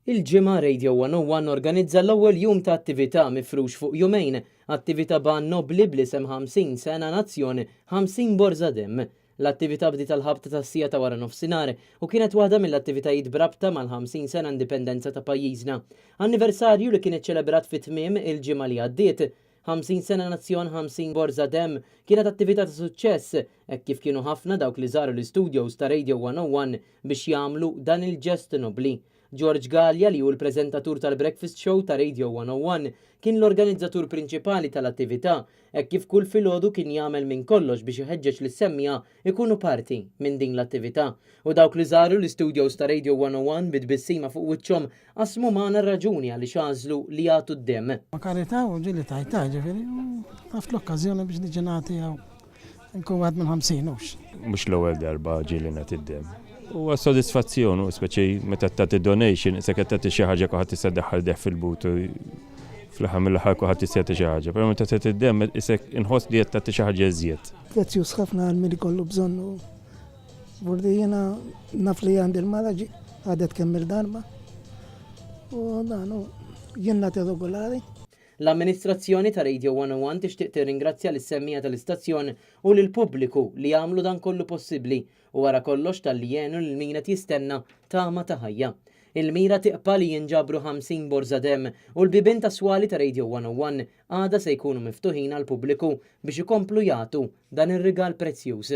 Il-Ġimgħa Radio 101 organizza l-ewwel jum ta' attività mifrux fuq jumejn, attività b'għan nobbli bl-isem 50 sena nazzjon, 50 borża demm. L-attività bdiet għall-ħabta tas-siegħa ta' waranofsinhar u kienet waħda mill-attivitajiet b'rabta mal-50 sena indipendenza ta' pajjiżna. Anniversarju li kien iċċelebrat fi tmiem il-ġimgħa li għaddiet. 50 sena nazzjon 50 borża demm kienet attività ta' suċċess hekk kif kienu ħafna dawk li żaru l-istudios ta' Radio 101 biex jagħmlu dan il-ġest nobbli. George Galea li hu l-preżentatur tal-Breakfast Show ta' Radio 101 kien l-organizzatur prinċipali tal-attività hekk kif kull filgħodu kien jagħmel minn kollox biex iħeġġeġ lis-semmiegħa jkunu parti minn din l-attività. U dawk li żaru l-istudios ta' Radio 101 bi tbissima fuq wiċċhom qasmu magħna r-raġuni għaliex għażlu li jagħtu d-demm. Ma' karità u ġieli tajtha, jiġifieri, u ħadt l-okkażjoni biex niġi nagħti hawn. Inkun wieħed mill-50 hux. Mhux l-ewwel darba ġieli nagħti d-demm. Huwa sodisfazzjon, u speċi meta tagħti donation, isek qed tagħti xi ħaġa kulħadd jista' jdaħħal deh fil-but u fl-aħħar mill-aħħar kulħadd jista' jagħti xi ħaġa. Però meta tagħti d-demm isek inħoss li qed tagħti xi ħaġa iżjed. Prezzjuż ħafna għal min ikollu bżonnu. Vordi jiena naf li għandi l-mara għadet kemm il-darba. U dan u jien nagħti regolari. L-amministrazzjoni ta' Radio 101 tixtieq tirringrazzja lis-semmiegħa tal-istazzjon u lill-pubbliku li għamlu dan kollu possibbli u wara kollox talli għenu lil min qed jistenna tama ta' ħajja. Il-mira tiqpa' li jinġabru 50 borża demm u l-bibien tas-swali ta' Radio 101 għada se jkunu miftuħin għall-pubbliku biex ikomplu jagħtu dan ir-rigal prezzjuż.